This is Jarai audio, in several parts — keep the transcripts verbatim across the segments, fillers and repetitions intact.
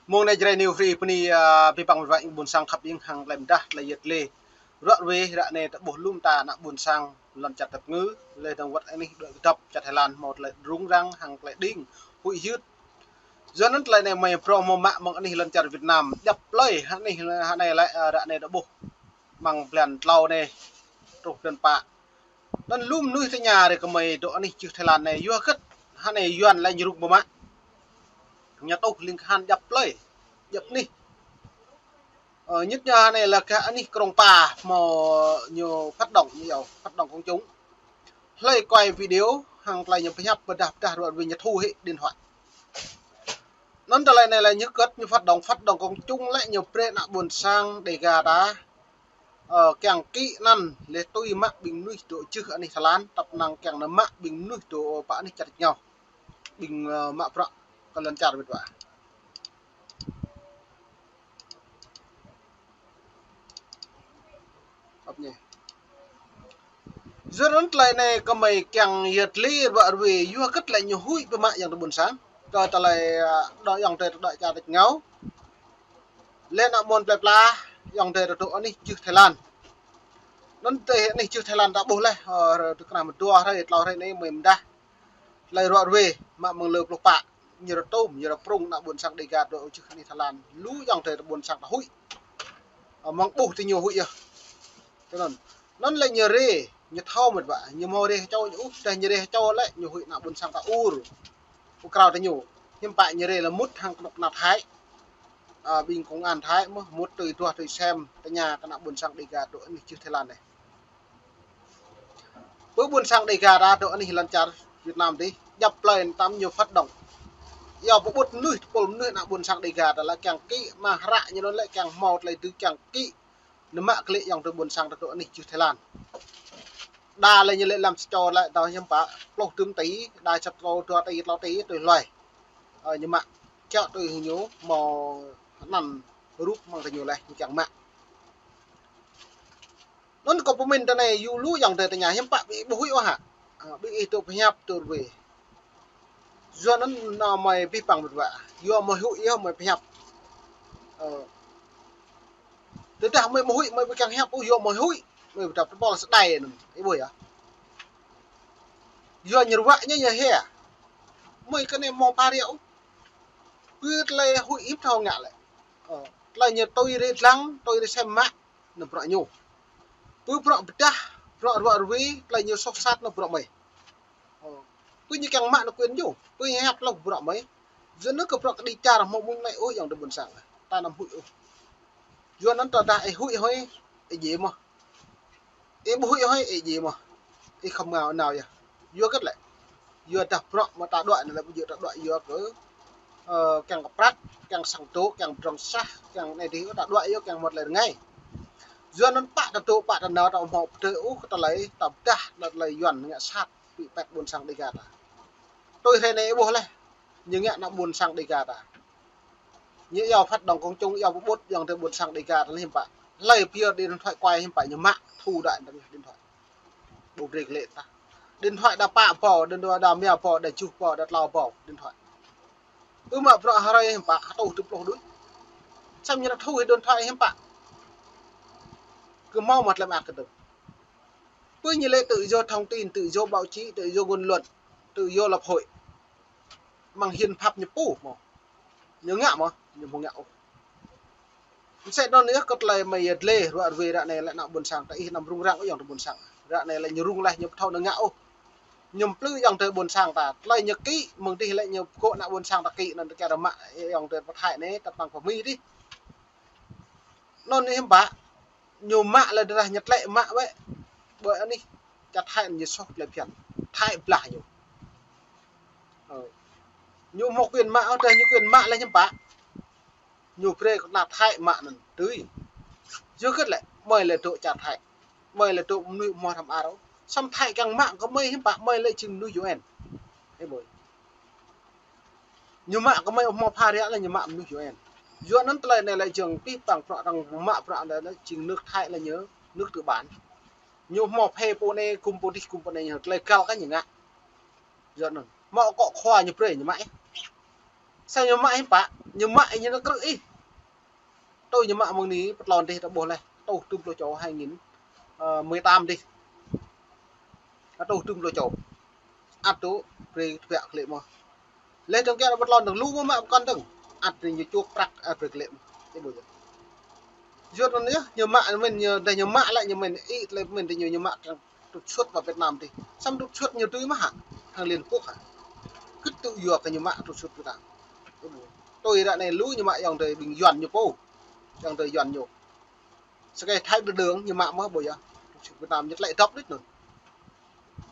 Mông anai Jrai New Free bơni, a, abih bang wơ̆t wa ƀing ƀôn sang khăp ƀing hăng tơlơi mơdah, tơlơi yet lĕ. Ruă ruê ră anai ta ƀuh lŏm ta ană ƀôn sang lŏn čar tơpơngư, lĕ dơ̆ng wơ̆t anih đuaĭ kơdŏp čar Thái Lan hmâo tơlơi rŭng răng hăng tơlơi đing, huĭ hyưt. Yua anŭn tơlơi anai mơi phrâo hmâo mă mơ̆ng anih lŏn čar Việt Nam. Djŏp plơi, anih, anai lĕ, a, ră anai ta ƀuh. Mơ̆ng blan klâo anai, truh blan pă. Anŭn lŏm mơnuih tơña rê kơmơi dŏ anih jưh Thái Lan anai, yua hơget, hă anai Yuan lĕ ñu rŭng ƀu mă. Ñu tuh ling kahan djŏp plơi, djŏp anih. Ơ, ñit ñu hă anai lĕ gah anih Krông Pa, hmâo ñu phát động, ñu yua phát động công chúng. Hlơi quay video, hăng tơlơi ñu pơhiăp pơdah pơdah ruă ruê ñu thu hĭ điện thoại. Anŭn tơlơi anai lĕ ñu hơget ñu phát động, phát động công chúng lĕ ñu brơi ană ƀôn sang Đêga ta. Ơ, kiăng kĭ anŭn lĕ tui mă ƀing mơnuih dŏ jưh anih Thái Lan, tăp năng kiăng nao mă ƀing mơnuih dŏ pơ anih čar ñu. Ƀing, ơ, mă bruă kơ lŏn čar wơ̆t wa. Ăp ñu. Yua anŭn tơlơi anai kơmơi kiăng yet lĕ ruă ruê, yua hơget lĕ ñu huĭ ƀu mă ayŏng adơi ƀôn sang. Kơ tơlơi, a, dŏ ayŏng adơi dŏ čar tač ngao. Lĕ ană mơ̆n plơi pla, ayŏng adơi dŏ anih jưh Thái Lan. Anŭn tơ anih jưh Thái Lan ta ƀuh lĕ, ơ, tơ kơnah mơdua hrơi, klâo hrơi anai mơi mơdah. Tơlơi ruă ruê, mă mơ̆ng lơ pluh pă, ñu rơtŭm, ñu rơprŭng ană ƀôn sang Đêga dŏ jưh anih Thái Lan. Lu ayŏng adơi ƀôn sang ta huĭ. Ơ, mơ̆ng ƀuh tơ ñu huĭ yơh. Tui anŭn. Anŭn lĕ ñu rê, ñu thâo mơ̆n ƀă, ñu hmâo rê hơčâo ñu ôh, tơdah ñu rê hơčâo lĕ, ñu huĭ ană ƀôn sang ta ur. Ur krao tơ ñu. Hiư̆m pă ñu rê lĕ mŭt hăng kơnuk kơna Thái. A, ƀing công an Thái mơ̆n, mŭt tui duah tui sem, tơña kơ ană ƀôn sang Đêga dŏ anih jưh Thái Lan anai. Pơ ƀôn sang Đêga ta dŏ anih lŏn čar Việt Nam adih, djŏp plơi tơm ñu phát động. Yua pơƀut mơnuih, tơpul mơnuih ană ƀôn sang Đêga ta lĕ kiăng kĭ, mă hră ñu anŭn lĕ kiăng hmâo tơlơi tŭ kiăng kĭ. Nao mă klĕ ayŏng adơi ƀôn sang ta dŏ anih jưh Thái Lan. Đa lĕ ñu lĕ lăm sa čô lĕ tơl hiư̆m pă, pluh dŭm tỉ, đa sa čô dua tỉ, klâo tỉ, tui hluai. Ơ, ñu mă, kiăo tui ñu, hmâo anăn rup mơ̆ng tơ ñu lĕ, ñu kiăng mă. Anŭn kâo pơmĭn tơ anai, yua lu ayŏng adơi tơña hiư̆m pă ƀing ih ƀu huĭ ôh hă. Ơ, ƀing ih dŏ pơhiăp tui ruê. Yua anŭn nao mơi abih bang wơ̆t wa. Yua mơi huĭ yơh mơi pơhiăp. Ơ. Tơdah mơi ƀu huĭ mơi ƀu kiăng hiăp ôh, yua mơi huĭ. Mơi ƀu dăp tơpul sơdai anŭn. Ih ƀuh yơh. Yua ñu ruă ñu yơh hă. Mơi kơ anai hmâo pha rơ̆ ôh. Pơ tơlơi huĭ hiư̆m thâo ngă lĕ. Ơ, tơlơi ñu tui rê dlăng, tui rê sem mă. Anŭn bruă ñu. Pơ bruă pơdah, bruă ruă ruê, tơlơi ñu soh sat anŭn bruă mơi. Ơ. Pơ ñu kiăng mă anŭn quyền ñu. Pơ ñu hiăp lŏ bruă mơi. Yua anŭn kơ bruă kơđi čar hmâo mơ̆ng anai ôh ayŏng adơi ƀôn sang. Ta anăm huĭ ôh. Yua anŭn tơdah ih huĭ hơi, ih djai mơ̆n. Ih ƀu huĭ hơi, ih djai mơ̆n. Ih khŏm ngă nao yơh. Yua hơget lĕ. Yua dah bruă mơ̆ ta đuaĭ anai lĕ ƀu djơ̆ ta đuaĭ yua kơ, ơ, kiăng kơ prăk, kiăng sang tŏ, kiăng pơdrŏng sah, kiăng anai adih ta đuaĭ yua kiăng hmâo tơlơi rơngai. Yua anŭn pă ta tŏ, pă ta nao ta hmâo pơdơi ôh kơ tơlơi, ta pơdah, tơlơi Yuan ngă sat. Ƀing pĕt ƀôn sang Đêga ta. Tui hrơi anai ih ƀuh lĕ, ñu ngă ană ƀôn sang Đêga ta. Ñu yua phát động công chúng, yua pơƀut ayŏng adơi ƀôn sang Đêga ta lĕ hiư̆m pă. Hlơi pia điện thoại quay hiư̆m pă ñu mă, thu đuaĭ tơm ñu điện thoại. Ƀu brơi kơ lĕ ta. Điện thoại đa pă ƀâo, điện thoại đa rơma ƀâo, đa tơjuh ƀâo, đa klâo ƀâo, điện thoại. Ư mă bruă hrơi hiư̆m pă, hơtuh tơpluh đuaĭ. Samơ̆ ñu ta thu hĭ điện thoại hiư̆m pă. Kơ hmâo mă tơlơi mơak kơdơ̆ng. Pơ ñu lĕ tự do thông tin, tự do báo chí, tự do ngôn luận, tự do lập hội. Mơ̆ng hiến pháp ñu pô mơ̆n. Ñu ngă mơ̆n, ñu ƀu ngă ôh. Mơsĕ anŭn yơh kơ tơlơi mơi yet lĕ ruă ruê ră anai lĕ ană ƀôn sang ta ih anăm rŭng răng ôh ayŏng adơi ƀôn sang. Ră anai lĕ ñu rŭng laih ñu ƀu thâo nao ngă ôh. Ñu plư ayŏng adơi ƀôn sang ta, tơlơi ñu kĭ, mơ̆ng adih lĕ ñu pơkŏ ană ƀôn sang ta kĭ, anŭn ta kiăng mă ayŏng adơi pơ Thái anai, ta păng pơ Mi adih. Anŭn hiư̆m pă, ñu mă lĕ tơdah ñu tlĕ mă wơ̆t. Ƀơi anih čar Thái ñu soh tơlơi phiăn. Thái blah ñu. Ơ. Ñu hmâo quyền mă, ơ, tơdah ñu quyền mă lĕ hiư̆m pă. Ñu brơi kơ ană Thái mă anŭn tui. Yua hơget lĕ, mơi lĕ dŏ čar Thái. Mơi lĕ dŏ mơnuih hmâo hrăm ar. Samơ̆ Thái kiăng mă kơ mơi hiư̆m pă, mơi lĕ jing mơnuih U N. Ơ ƀơi. Ñu mă kơ mơi hmâo pha rơ̆ lĕ ñu mă mơnuih U N. Yua anŭn tơlơi anai lĕ jing pih păng bruă arăng mă bruă anai lĕ jing nước Thái lĕ ñu nước tư bản. Ñu hmâo phê pô anai gum pô adih gum pô anai ñu tơlơi găl kơ ñu ngă. Yua anŭn. Hmâo akŏ khua ñu brơi ñu mă ih. Sa ñu mă hiư̆m pă, ñu mă ñu nao krư̆ ih. Tui ñu mă mơ̆ng anai pơtlon dih ta ƀuh laih, tơtuh tơm pluh čô hai nghìn, ơ, mười tám dih. Tơtuh tơm pluh čô. Ăt tŭ brơi tơbiă klĕ mơ̆. Laih dơ̆ng kiăng pơtlon dơ̆ng lu mơ̆ mă pơkŏn dơ̆ng. Ăt brơi ñu čuh prăk, ăt brơi klĕ mơ̆. Ih ƀuh yơh. Yua anŭn yơh, ñu mă mơ̆n, ñu, dah ñu mă lĕ ñu mơ̆n, ih tơlơi mơ̆n dih ñu, ñu mă kiăng trục xuất vào Việt Nam dih. Samơ̆ trục xuất ñu tui mơ̆ hă? Hăng Liên Hợp Quốc hă? Kơ tŭ yua kơ ñu mă trục xuất Việt Nam. Tui ră anai lu ñu mă ayŏng adơi ƀing Yuan ñu pô. Ayŏng adơi Yuan ñu. Sơkai Thái Bình Dương ñu mă mơ̆ ƀuh yơh. Trục xuất Việt Nam ñu tơlơi dŏp đôč anŭn.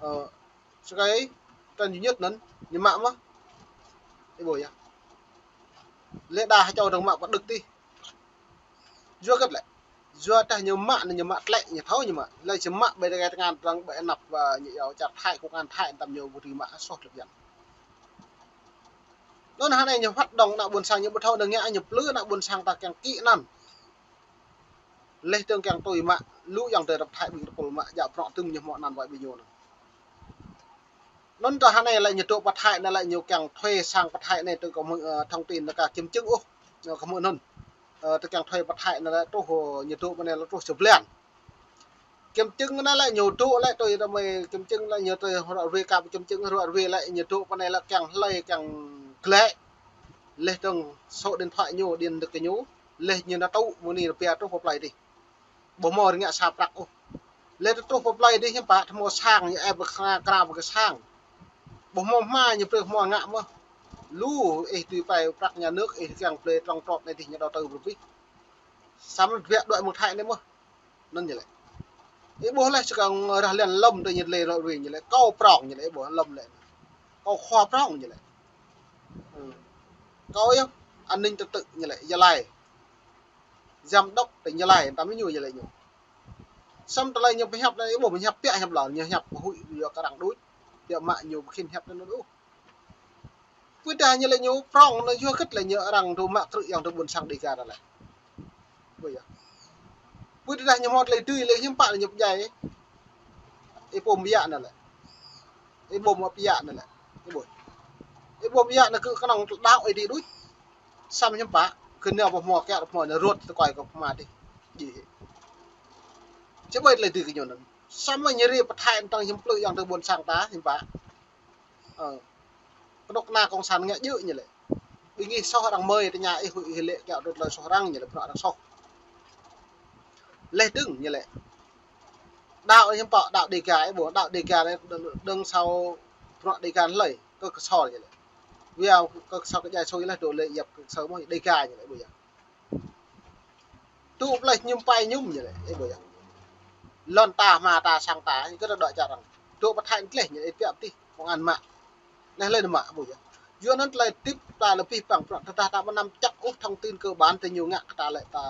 Ơ, sơkai Tân Duy Nhất anŭn ñu mă mơ̆. Ih ƀuh yơh. Lĕ đa ha čô dơ̆ng mă pơđưk dih. Yua hơget lĕ? Yua dah ñu mă anŭn ñu mă tlĕ ñu thâo ñu mă. Lĕ či mă ƀơi tơkai tơngan arăng ƀơi anăp, ơ, ñu yua čar Thái, công an Thái tăm ñu ƀu dưi mă soh lĕ biăn. Anŭn hơnai ñu hoạt động ană ƀôn sang ñu ƀu thâo dơ̆ng ngă ñu plư ană ƀôn sang ta kiăng kĭ anăn. Laih dơ̆ng kiăng tui mă lu ayŏng adơi rơ̆p Thái ƀing tơpul mă djă bruă tơm ñu hmâo anăn wai ƀing ñu anŭn. Anŭn tơ hơnai lĕ ñu dŏ pơ Thái anai lĕ ñu kiăng thuê sang pơ Thái anai tơ kơ mơ̆ng, ơ, thông tin anŭn ka kiểm chứng ôh. Ñu kơ mơ̆ng anŭn. Ơ, tơ kiăng thuê pơ Thái anai lĕ truh, ơ, ñu dŏ pơ anai lĕ truh sa blan. Kiểm chứng anai lĕ ñu dŏ lĕ tui tơ mơi kiểm chứng lĕ ñu tui ră ruai ka kiểm chứng ră ruai lĕ ñu dŏ pơ anai lĕ kiăng hlơi kiăng glĕ. Laih dơ̆ng số điện thoại ñu, điện được kơ ñu. Laih ñu nao tŭ mơ̆ng anai rơbia truh pơ plơi dih. Ƀu hmâo rơngiă sa prăk ôh. Laih truh pơ plơi dih hiư̆m pă, hmâo sang ñu ĕp kra, kra pơ kơ sang. Ƀu hmâo hma ñu brơi hmâo ngă mơ̆. Lu ih tui pơrai prăk nhà nước ih kiăng plơi trong trọt anai dih ñu đầu tư brơi pih. Samơ̆ tơbiă đuaĭ mơ̆ng Thái anai mơ̆. Anŭn ñu lĕ. Ih ƀuh laih sơkang rah lăn lŏm tơ ñu lĕ ră ruai ñu lĕ. Kâo prŏng ñu lĕ, ih ƀuh lŏm lĕ. Kâo khua prŏng ñu lĕ. Ơ. Kâo yơh, an ninh trật tự ñu lĕ, Gia Lai. Giám đốc tỉnh Gia Lai, tăm ñu ñu lĕ ñu. Samơ̆ tơlơi ñu pơhiăp lĕ, ih ƀuh pơhiăp biă hiăp lŏn, ñu hiăp huĭ yua kơ arăng đôč. Biă mă ñu pơkhĭn hiăp anŭn ôh. Pơdah ñu lĕ ñu prŏng, anŭn yua hơget lĕ ñu arăng dŏ mă krư̆ ayŏng adơi ƀôn sang Đêga ta lĕ. Ƀuh yơh. Pơdah ñu hmâo tơlơi dưi lĕ hiư̆m pă lĕ ñu pơdjai. Ih ƀuh mơyă anŭn lĕ. Ih ƀuh mơyă anŭn lĕ. Ih ƀuh. Ih ƀuh mơyă anŭn kơ kơnơ̆ng đaŏ ih dih đôč. Samơ̆ hiư̆m pă, kơ ñu ƀu hmâo kiăng ƀu hmâo ñu rut tơkuai kơ pơma dih. Djơ̆. Či ƀơi tơlơi dưi kơ ñu anŭn. Samơ̆ ñu rai pơ Thái anŭn tăng hiư̆m plư ayŏng adơi ƀôn sang ta hiư̆m pă. Ơ. Kơnuk kơna cộng sản ngă djơ̆ ñu lĕ. Ƀing ih soh arăng mơi tơña ih huĭ ih lĕ kiăng đŭt lơi soh arăng ñu lĕ, bruă arăng soh. Laih dơ̆ng ñu lĕ. Đaŏ hiư̆m pă đaŏ Đêga ih ƀuh, đaŏ Đêga anai đơ̆ng, đơ̆ng sâo bruă Đêga hlơi, kơ Ksor ñu lĕ. Wia kơ Ksor kơ djai sui laih dŏ lĕ yap kơ Ksor mơ̆ Đêga ñu lĕ ƀuh yơh. Tŭ plơi ñum pai ñum ñu lĕ, ih ƀuh yơh. Lŏn ta hma ta sang ta, kơ ta đuaĭ čar arăng. Dŏ pơ Thái anŭn tơleh ñu lĕ, ih biă pơtih, công an mă. Laih hlơi anŭn mă ƀuh yơh. Yua anŭn tơlơi tip ta lĕ abih bang bruă tơdah ta ƀu nắm chắc ôh thông tin cơ bản tơ ñu ngă kơ ta lĕ ta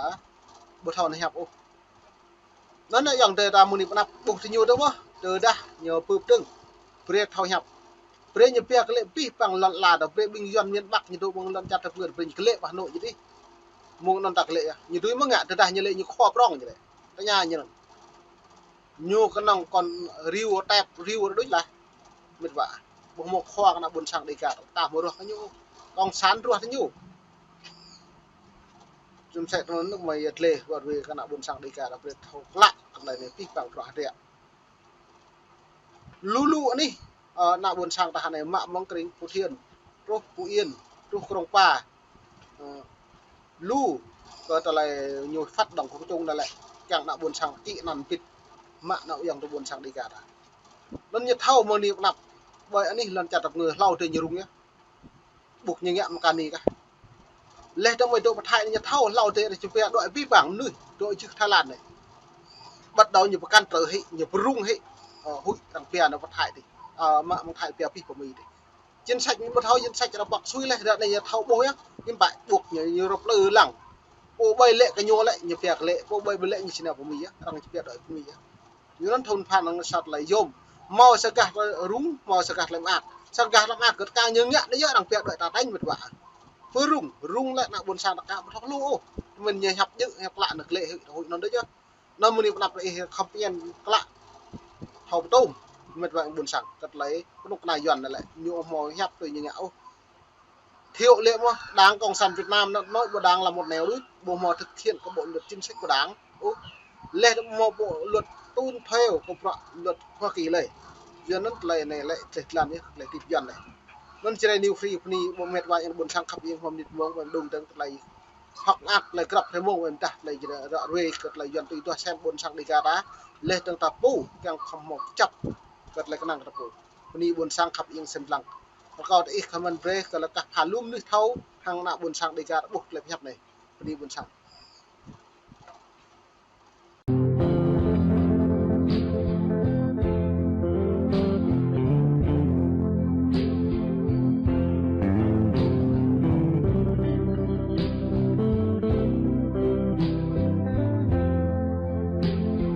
ƀu thâo nao hiăp ôh. Anŭn yơh ayŏng adơi ta mơ̆ng anai pơ anăp ƀuh tơ ñu dơ̆ng mơ̆, tơdah ñu bưp dơ̆ng. Brơi thâo hiăp. Brơi ñu pia kơ lĕ abih bang lŏn ala ta, brơi ƀing Yuan miền Bắc ñu dŏ mơ̆ng lŏn čar ta pơngơ̆t, brơi ñu kơ lĕ pơ Hà Nội ñu dih. Mơ̆ng anŭn ta kơ lĕ yơh. Ñu dưi mơ̆ ngă tơdah ñu lĕ ñu khua prŏng ñu lĕ. Tơña ñu anŭn. Ñu kơnơ̆ng kơ riu tep, riu đôč lah. Mĕt wa. Ƀu hmâo khua kơ ană ƀôn sang Đêga, ta hmâo ruah kơ ñu. Cộng sản ruah kơ ñu. Jum sĕ tơnŭn nŭk mơi yơh tlĕ, wơr wê kơ ană ƀôn sang Đêga, ta brơi thâo klă, tơlơi anai abih bang bruă hơdră. Lu lu anih, ơ, ană ƀôn sang ta hơnai mă mơ̆ng krĭng Phú Thiện, truh Phú Yên, truh Krông Pa. Ơ, lu, kơ tơlơi ñu phát động kơ kơčŭng anai lĕ, kiăng ană ƀôn sang kĭ anăn bit, mă ană ayŏng adơi ƀôn sang Đêga ta. Anŭn ñu thâo mơ̆ng anai pơ anăp, ƀơi anih lŏn čar ta pơngơ̆ hlâo adih ñu rŭng yơh. Ƀuh ñu ngă mơ̆ng kơ anai kah. Laih dơ̆ng mơi dŏ pơ Thái anai ñu thâo hlâo adih či pia đuaĭ abih bang mơnuih, dŏ jưh Thái Lan anai. Bắt đầu ñu pơkăn trơ hĭ, ñu pơrŭng hĭ. Ơ, huĭ arăng pia nao pơ Thái dih. Ơ, mă mơ̆ng Thái pia pih pơ Mi dih. Chính sách ñu ƀu thâo, chính sách arăng pŏk sui laih, ră anai ñu thâo ƀuh yơh. Hiư̆m pă ƀuh ñu, ñu rŏp lơ lăng. Pô ƀơi lĕ kơ ñu lĕ, ñu pia kơ lĕ, pô ƀơi ƀu lĕ ñu či nao pơ Mi yơh, arăng či pia đuaĭ pơ Mi yơh. Ñu anŭn thŭn phan arăng sat lĕ yôm. Hmâo sa gah tơlơi rŭng, hmâo sa gah tơlơi mơak. Sa gah tơlơi mơak kơ ta ñu ngă anai yơh arăng pia đuaĭ ta tañ mĕt wa. Pơrŭng, rŭng lĕ ană ƀôn sang ta ka ƀu thâo hluh ôh. Tơmĕn ñu hiăp djơ̆, hiăp klă anŭn klĕ hĭ, huĭ anŭn đôč yơh. Anŭn mơ̆ng anai pơ anăp lĕ ih khŏm pơñen klă. Thâo pơtŭm, mĕt wa ƀôn sang, kơ tơlơi kơnuk kơna Yuan anai lĕ, ñu hmâo hiăp tui ñu ngă ôh. Thiệu lĕ mơ̆ Đảng Cộng sản Việt Nam anŭn, anŭn ƀu Đảng là một nẻo đuč, ƀu hmâo thực hiện kơ bộ luật chính sách của Đảng. Ơ, lĕ ƀu hmâo bộ luật tuân theo kơ bruă luật Hoa Kỳ lĕ. Yua anŭn tơlơi anai lĕ tơlơi jơlan yơh, tơlơi tip yuan lĕ. Anŭn Jrai New Free bơni ƀu mĕt wa ƀôn sang khăp iêng hmâo mơnit mông ƀu mơ̆ng đung dơ̆ng tơlơi hŏk mơak, tơlơi grăp hrơi mông ƀu mơ̆ng tah, tơlơi jơlan ră ruai kơ tơlơi yuan tui duah sem ƀôn sang Dega ta, lĕ dơ̆ng ta pô, kiăng khŏm hmâo kơjăp kơ tơlơi kơnang kơ ta pô. Bơni ƀôn sang khăp iêng sem lăng. Rơkâo tơ ih kơ mơ̆n brơi kơ lĕ kah pha lŏm nưh thâo hăng ană ƀôn sang Dega ta ƀuh tơlơi pơhiăp anai. Bơni ƀôn sang.